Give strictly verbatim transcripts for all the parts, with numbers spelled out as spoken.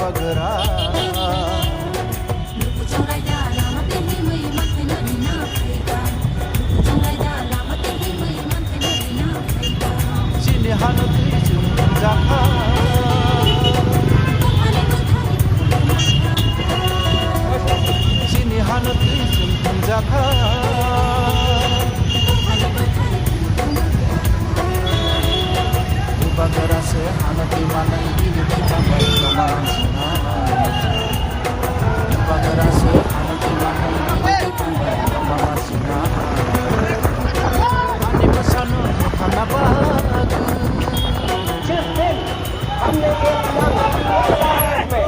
Bagra. Chini hano twi chwng thumjakha. Chini hano twi chwng thumjakha. Bubagra se hano twi manwi bini twi tangbai tongma sina. Bubagra se hano twi manwi bini twi tangbai tongma sina. Ani bwsano thangna bagwi. जिस दिन हमने ये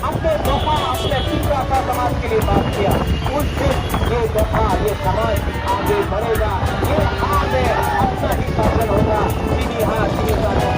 अपने दफा अपने फिक्र का समाज के लिए बात किया, उस दिन ये दफा, ये समाज आगे बढ़ेगा। ये हाल है, अच्छा ही शासन होगा। जी हाँ, जी हाँ।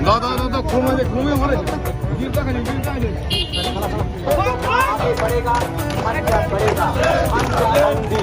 Da, da, da, da, khulumnai de, khulumnai hore. Gil ta khani, gil ta khani. आगे बढ़ेगा, मंच बढ़ेगा, मंच Anandi.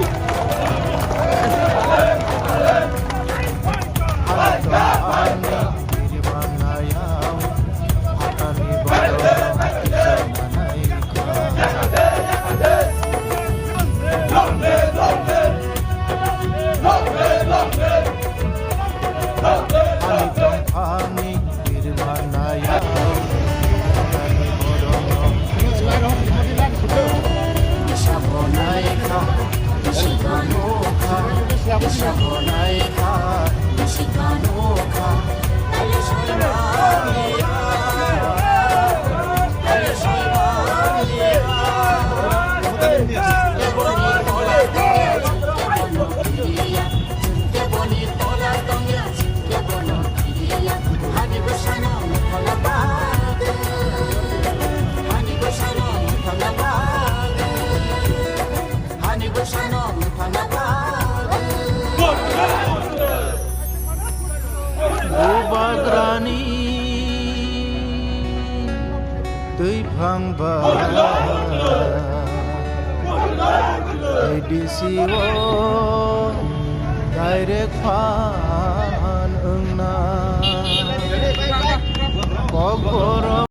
Bubagrani twi phang ba A D C o direct phan wngna. Kokborok